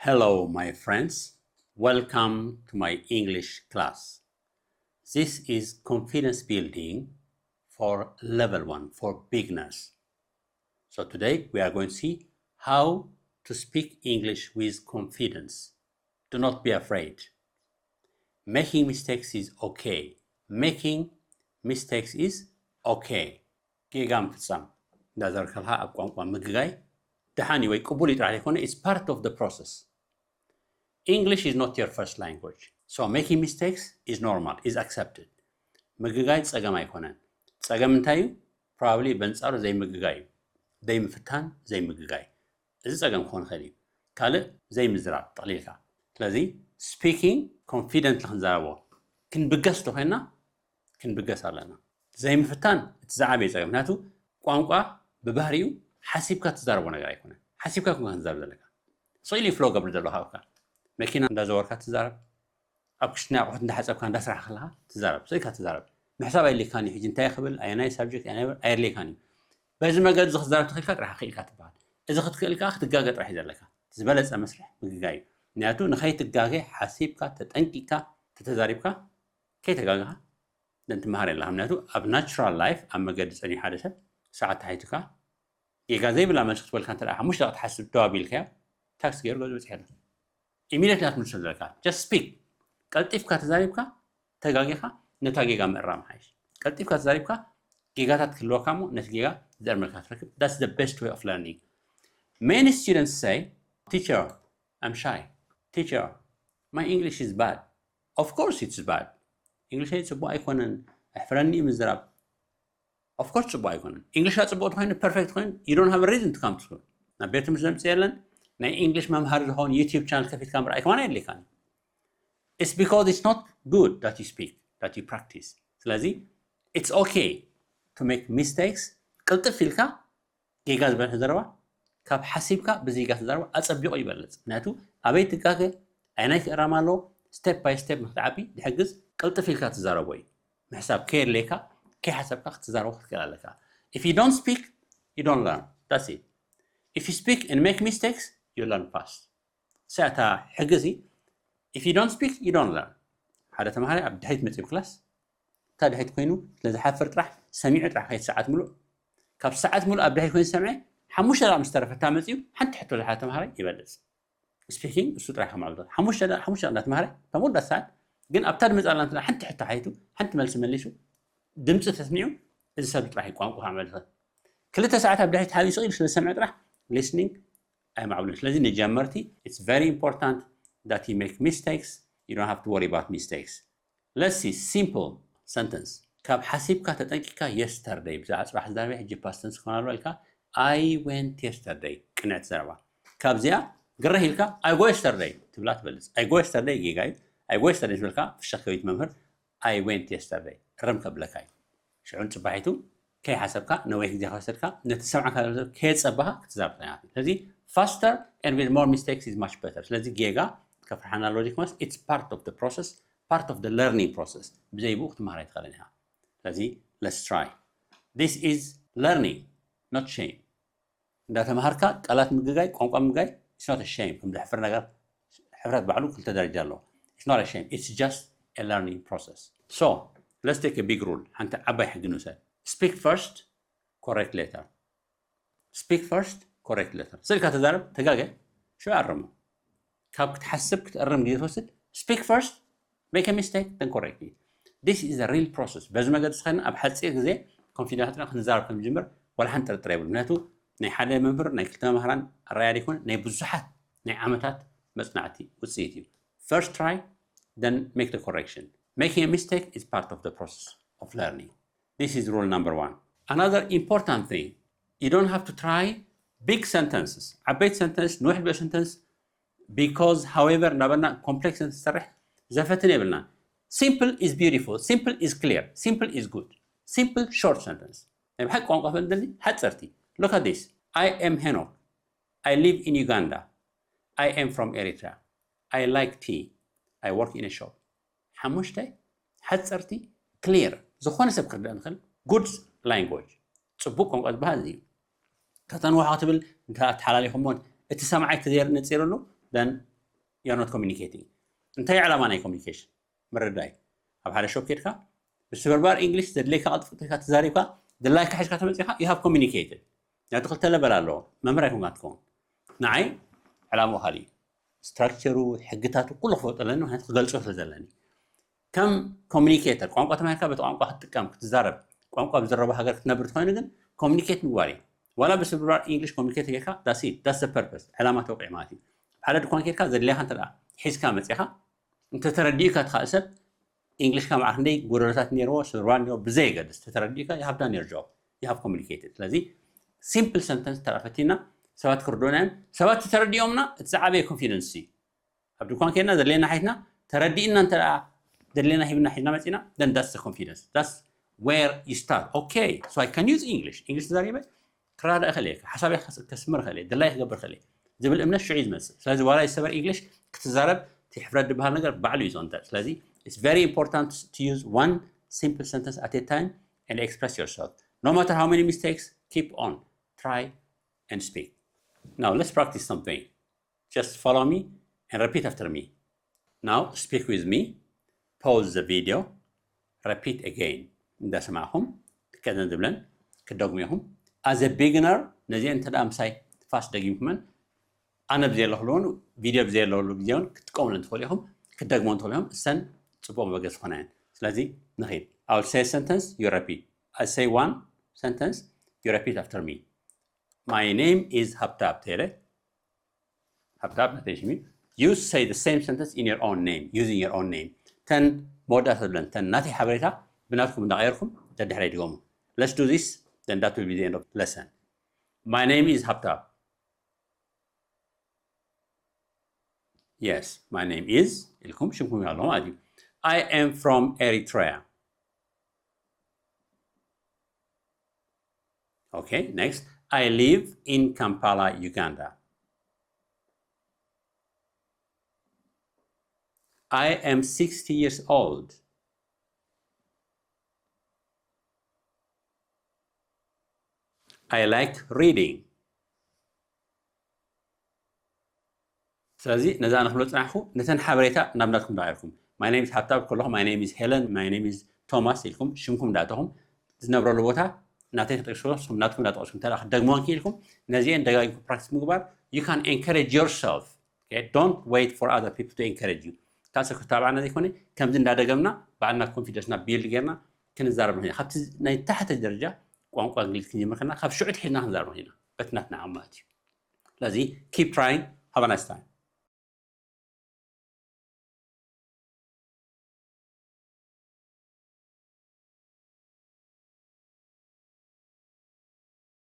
Hello, my friends. Welcome to my English class. This is confidence building for level one, for beginners. So today we are going to see how to speak English with confidence. Do not be afraid. Making mistakes is okay. Making mistakes is okay. ጌጋ ምፍጻም እንዳዘርካልካ ኣብ ቋንቋ ምግጋይ ደሓን እዩ ወይ ቅቡል እዩ ጥራሕ ዘይኮነ፣ it's part of the process. English is not your first language, so making mistakes is normal, is accepted. ምግጋይ ጸገም ኣይኮነን። ጸገም እንታይ እዩ? Probably በንጻሩ ዘይምግጋይ እዩ። ዘይምፍታን፣ ዘይምግጋይ፣ እዚ ጸገም ክኾን ይኽእል እዩ። ካልእ ዘይምዝራብ ጠቕሊልካ። ስለዚ speaking confidently ክንዛረቦ፣ ክንብገስ ተኾይና ክንብገስ ኣለና። ዘይምፍታን እቲ ዝዓበየ ጸገም፣ ምክንያቱ ቋንቋ ብባህሪኡ ሓሲብካ ትዛረቦ ነገር ኣይኮነን። ሓሲብካ ኮንካ ክንዛረብ ዘለካ። ስኢል ፍሎ ገብር ዘለካ ኣብካ መኪና እንዳዘወርካ ትዛረብ፣ ኣብ ክሽነ ኣቑሑት እንዳሓጸብካ እንዳስራሕ ከለካ ትዛረብ፣ ስኢልካ ትዛረብ። ምሕሳብ ኣየድልየካን እዩ። ሕጂ እንታይ ክብል፣ ኣየናይ ሳብጀክት፣ ኣየናይ ኣየድልየካን እዩ። በዚ መገዲ እዚ ክትዛረብ ትኽእልካ ጥራሕ ክኢልካ ትበሃል። እዚ ክትክእል ከዓ ክትጋገ ጥራሕ እዩ ዘለካ። ዝበለጸ መስርሕ ምግጋይ እዩ። ምክንያቱ ንኸይትጋገ ሓሲብካ ተጠንቂቅካ ተተዛሪብካ ከይተጋገኻ ደን ትመሃር የለኻ። ምክንያቱ ኣብ ናቹራል ላይፍ ኣብ መገዲ ጸኒሑ ሓደ ሰብ ሰዓት ተሓይቱካ ጌጋ ዘይብላ መልሲ ክትበልካ እንተ ሓሙሽተ ደቂ ትሓስብ ደው ኣቢልካዮ ታክሲ ገይሩ ገዝኡ በፂሑ ኣሎ። ኢሚዲየትሊ ክትምልሶ ዘለካ just speak። ቀልጢፍካ ተዛሪብካ ተጋጊኻ ነታ ጌጋ ምእራም ሓይሽ። ቀልጢፍካ ተዛሪብካ ጌጋታት ክህልወካ እሞ ነቲ ጌጋ ዝእርመልካ ትረክብ። That's the best way of learning. Many students say, teacher, I'm shy. Teacher, my English is bad. Of course it's bad. ኢንግሊሸይ ጽቡቕ ኣይኮነን፣ ኣሕፍረኒ እዩ ምዝራብ። Of course ጽቡቕ ኣይኮነን። ኢንግሊሽካ ጽቡቕ ተኾይኑ፣ ፐርፌክት ኮይኑ፣ you don't have a reason to come to school. ናብ ቤት ትምህርቲ ዘምጽእ የለን። ናይ ኢንግሊሽ መምሃሪ ዝኸውን ዩቲዩብ ቻነል ከፊትካ ምርኣይ ከማን ኣየድልየካን። It's because it's not good that you speak, that you practice. ስለዚ it's okay to make mistakes። ቅልጥፍ ኢልካ ጌጋ ዝበልሐ ዘረባ ካብ ሓሲብካ ብዘይጋ ተዛረቦ ኣጸቢቑ ይበልጽ። ምክንያቱ ኣበይ ትጋገ፣ ኣየናይ ክእረም ኣለዎ፣ ስቴፕ ባይ ስቴፕ ንክትዓቢ ዝሕግዝ ቅልጥፍ ኢልካ ትዛረቦ እዩ። ምሕሳብ ከየድልየካ ከይሓሰብካ ክትዛረቦ ክትክእል ኣለካ። If you don't speak, you don't learn. That's it. If you speak and make mistakes, you learn fast. እሳ እታ ሕጊ እዚ፣ if you don't speak, you don't learn። ሓደ ተምሃራይ ኣብ ድሕሪት መጺኡ ክላስ፣ እታ ድሕሪት ኮይኑ ስለ ዝሓፍር ጥራሕ ሰሚዑ ጥራሕ ከይት ሰዓት ምሉእ፣ ካብ ሰዓት ምሉእ ኣብ ድሕሪት ኮይኑ ዝሰምዐ ሓሙሽተ ደቂቕ ምስ ተረፈ እታ መጺኡ ሓንቲ ሕቶ ዝሓዘ ተምሃራይ ይበልጽ። ስፒኪንግ እሱ ጥራሕ ከማዕብሎ ሓሙሽተ ደቂቕ፣ ሓሙሽተ ደቂቕ እንዳተምሃረ እታ መወዳእታ ሰዓት ግን ኣብታ ድመጻላ እንተ ሓንቲ ሕቶ ሓይቱ ሓንቲ መልሲ መሊሱ ድምጺ ተስሚዑ እዚ ሰብ ጥራሕ እዩ ቋንቋ ከማዕብል ይኽእል። ክልተ ሰዓት ኣብ ድሕሪት ሓቢሱ ኢሉ ስለ ዝሰምዐ ጥራሕ ሊስኒንግ ኣይማዕብሉን። ስለዚ ንጀመርቲ it's very important that you make mistakes, you don't have to worry about mistakes. Let's see simple sentence. ካብ ሓሲብካ ተጠንቂካ የስተርደይ፣ ብዛዕባ ጽባሕ ዝዛረበ ሕጂ ፓስት ተንስ ክኾን ኣለዎ ኢልካ I went yesterday። ቅንዕቲ ዘረባ። ካብዚኣ ግርህ ኢልካ I go yesterday ትብላ ትበልጽ። I go yesterday ጌጋ እዩ። I go yesterday ዝበልካ ፍሸኽ ከቢት መምህር I went yesterday እርም ከብለካ እዩ። ሽዑ ንጽባሒቱ ከይሓሰብካ ነዊሕ ግዜ ከይወሰድካ ነቲ ዝሰምዓካ ዘሎ ሰብ ከየጸበኻ ክትዛረብ ትኽእል ኢኻ። ስለዚ faster and with more mistakes is much better። ስለዚ ጌጋ ከፍርሓና ኣለዎ ዘይኮነስ it's part of the process, part of the learning process። ብዘይ ብኡ ክትመሃር ኣይትኽእልን ኢኻ። ስለዚ let's try. This is learning, not shame. እንዳተምሃርካ ቃላት ምግጋይ፣ ቋንቋ ምግጋይ it's not a shame። ከም ዘሕፍር ነገር ሕፍረት ባዕሉ ክልተ ደረጃ ኣለዎ። It's not a shame, it's just a learning process. So let's take a big rule. ሓንቲ ዓባይ ሕጊ ንውሰድ። Speak first, correct later. Speak first, correct later. ስልካ ተዛረብ፣ ተጋገ ሽዑ ኣርሞ። ካብ ክትሓስብ ክትእርም ግዜ ትወስድ። Speak first, make a mistake, then correct it. This is a real process. በዚ መገዲ ስኸና ኣብ ሓፂር ግዜ ኮንፊደንስና ክንዛረብ ከም ጅምር ዋላ ሓንቲ ጥርጥር የብሉ። ምክንያቱ ናይ ሓደ መምህር ናይ ክልተ መምህራን ኣረኣያ ዘይኮነ ናይ ብዙሓት ናይ ዓመታት መፅናዕቲ ውፅኢት እዩ። First try, then make the correction. Making a mistake is part of the process of learning. This is rule number one. Another important thing, you don't have to try big sentences. ዓበይቲ ሰንተንስ፣ ንውሕ ዝበለ ሰንተንስ፣ because, however እናበልና ኮምፕሌክስ ሰንተንስ ዝሰርሕ ዘፈትን የብልና። Simple is beautiful, simple is clear, simple is good. Simple short sentence. ናይ ብሓቂ ቋንቋ ፈንደሊ ሓፀርቲ። Look at this. I am Henok. I live in Uganda. I am from Eritrea. I like tea. I work in a shop. ሓሙሽተ ሓፀርቲ ክሊር፣ ዝኾነ ሰብ ክርዳእ ንኽእል ጉድ ላንጉጅ፣ ፅቡቅ ቋንቋ ዝበሃል እዚ እዩ። ከተንውሖ ክትብል እንተ ኣተሓላሊኹሞን እቲ ሰምዓይ ተዘይነፂርሉ ደን you are not communicating። እንታይ ዕላማ ናይ communication ምርዳይ? ኣብ ሓደ shop ከድካ ብስብርባር English ዘድለይካ ቅልጥፍ ኢልካ ተዛሪብካ ድላይካ ሒዝካ ተመፂኻ you have communicated። ናቱ ክልተ level ኣለዎ። መምህር ኣይኮንካ ትኸውን። ንዓይ ዕላምኡ ካልእ እዩ። Structure ኡ፣ ሕግታቱ ኩሉ ክፈልጦ ኣለኒ፣ ምክንያቱ ክገልፆ ስለ ዘለኒ። ከም communicator ቋንቋ ተማሂርካ በቲ ቋንቋ ክትጥቀም ክትዛረብ ቋንቋ ብዝረቡ ሃገር ክትነብር ትኾይኑ ግን communicate ምግባር እዩ። ዋላ ብስብርባር English communicate ጌርካ that's it, that's the purpose፣ ዕላማ ተውቂዕ ማለት እዩ። ሓደ ድኳን ኬድካ ዘድልያካ እንተ ሒዝካ መፂኻ እንተተረዲኡካ እቲ ካልእ ሰብ English ካ ማዕረ ክንደይ ጎደሎታት ነይርዎ ስብርባር ነይርዎ ብዘየገድስ ተተረዲኡካ you have done your job, you have communicated። ስለዚ simple sentence ተረፈቲና ሰባት ክርድኡና እዮም። ሰባት ተረዲኦምና እቲ ዝዓበየ confidence እዩ። ኣብ ድኳን ኬድና ዘድልየና ሓይትና ተረዲእና እንተ ደኣ ዘድልየና ሂብና ሒዝና መፂና then that's the confidence, that's where you start. Okay, so I can use English, English ተዛሪበ ክረዳእ እኽእል እየ፣ ሓሳበይ ከስምር እኽእል እየ፣ ድላይ ክገብር እኽእል እየ ዝብል እምነት ሽዑ እዩ ዝመፅእ። ስለዚ ዋላ ይሰበር English ክትዛረብ እቲ ሕፍረት ዝበሃል ነገር ባዕሉ እዩ ዝቕንጠጥ። ስለዚ it's very important to use one simple sentence at a time and express yourself. No matter how many mistakes, keep on, try and speak. Now let's practice something. Just follow me and repeat after me. Now speak with me. Pause the video. Repeat again. እንዳሰማዕኹም ቀደም ዝብለን ክትደግሙ ኢኹም። As a beginner ነዚአን እንተ ደኣ ምሳይ fast ደጊምኩመን ኣነ ብዘየለኹሉ እውን ቪድዮ ብዘየለኹሉ ግዜ እውን ክትጥቀሙለን ትኽእሉ ኢኹም፣ ክትደግሞን ትኽእሉ ኢኹም። እሰን ፅቡቕ መበገሲ ዝኾና እየን። ስለዚ ንኺድ። I will say a sentence, you repeat. I say one sentence, you repeat after me. My name is ሃብታብ ተይለ። ሃብታብ ናተይ ሽም እዩ። You say the same sentence in your own name, using your own name. ተን መወዳእታ ዝብለን ተን ናተይ ሓበሬታ ብናትኩም እንዳቐየርኩም ደድሕረይ ድገሙ። Let's do this, then that will be the end of lesson. My name is ሃብታብ። Yes, my name is ኢልኩም ሽምኩም ኣሎ ማለት እዩ። I am from Eritrea. Okay, next. I live in Kampala, Uganda. I am sixty years old. I like reading. ስለዚ ነዛ ንክብሎ ፅናሕኩ ነተን ሓበሬታ ናብ ናትኩም ዳኢርኩም። My name is ሃብታብ ከለኹ my name is Helen, my name is Thomas ኢልኩም ሽምኩም እንዳእተኹም ዝነብረሉ ቦታ ናተይ ክጠቅስዎ ንስኹም ናትኩም እንዳጠቀስኩም እንተ ክትደግምዎን ክኢልኩም ነዚአን ደጋጊምኩም practice ምግባር you can encourage yourself. Okay, don't wait for other people to encourage you። ካብ ሰብ ክተባብዓና ዘይኮነ ከምዚ እንዳደገምና ባዕልና confidence ና build ጌርና ክንዛረብ ንኽእል ኢና። ካብቲ ናይ ታሕተይ ደረጃ ቋንቋ እንግሊዝ ክንጅምር ከለና ካብ ሽዑ ኣትሒዝና ክንዛረብ ንኽእል ኢና በቲ ናትና ዓቕሚ ማለት እዩ። ስለዚ keep trying, have a nice time.